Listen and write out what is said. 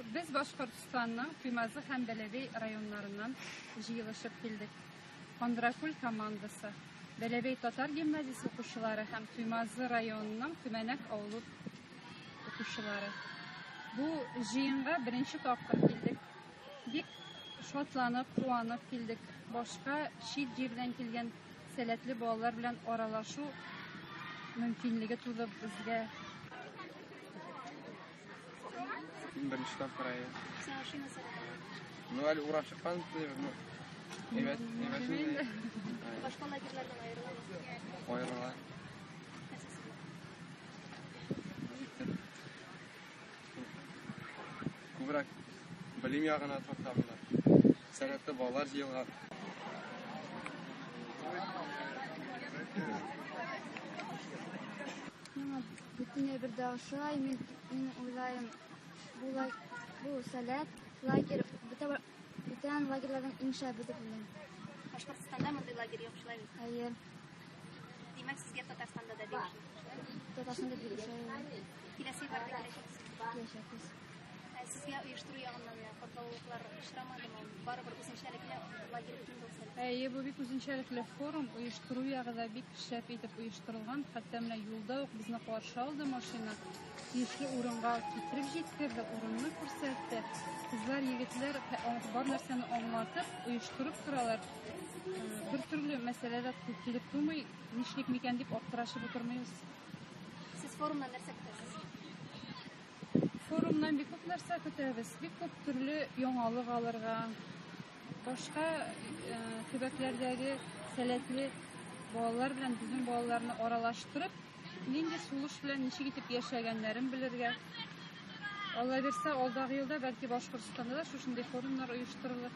Без Башкортстанның Туймазы һәм Бәләбәй районнарыннан җыелышып килдек. Кандракүл командасы, Бәләбәй татар гимназиясе укучылары һәм Туймазы районының Төмәнәк авылы укучылары. Бу җыенга беренче тапкыр килдек. Бик шатланып, куанып килдек. Башка чит җирдән килгән сәләтле балалар белән аралашу мөмкинлеге туды безгә. Мин беренче тапкыр әйе. Сиңа ошыймы Сәләт? Ну, әле урап чыккан, ну, әйбәт, әйбәт инде. Башка лагерьлардан аерыламы? Аерыла. Нәрсәсе белән? Ничектер. Күбрәк белем ягына тарта монда. Сәләтле балалар җыелган. Миңа бөтенләй бер дә ошай. Мин уйлыйм, бу бу Сәләт лагерь бөтә бүтән лагерьлардан иң шәбе дип уйлыйм. Башкортстанда мондый лагерь юк, шулай бит? Әйе. Димәк, сезгә Татарстанда да бик ошый, шулай? Татарстанда бик ошай. Киләсе елларда киләчәксез. Киләчәкбез. Ә сезгә оештыру ягыннан менә катлаулылыклар очрамадымы? Барыбер үзенчәлекле лагерь бит инде ул Сәләт. Әйе, бу бик үзенчәлекле форум, оештыру ягы да бик шәп итеп оештырылган. Хәтта менә юлда ук безне каршы алды машина, тиешле урынга китереп җиткерде, урынны күрсәтте. Кызлар, егетләр бар нәрсәне аңлатып, оештырып торалар. Бер төрле мәсьәлә дә килеп тумый, нишлик микән дип аптырашып утырмыйбыз. Сез форумнан нәрсә көтәсез? Форумнан бик күп нәрсә көтәбез. Бик күп төрле яңалык алырга, башка төбәкләрдәге сәләтле балалар белән безнең балаларны аралаштырып, нинди сулыш белән ничек итеп яшәгәннәрен белергә. Алла бирсә, алдагы елда бәлки Башкортстанда да шушындый форумнар оештырылыр.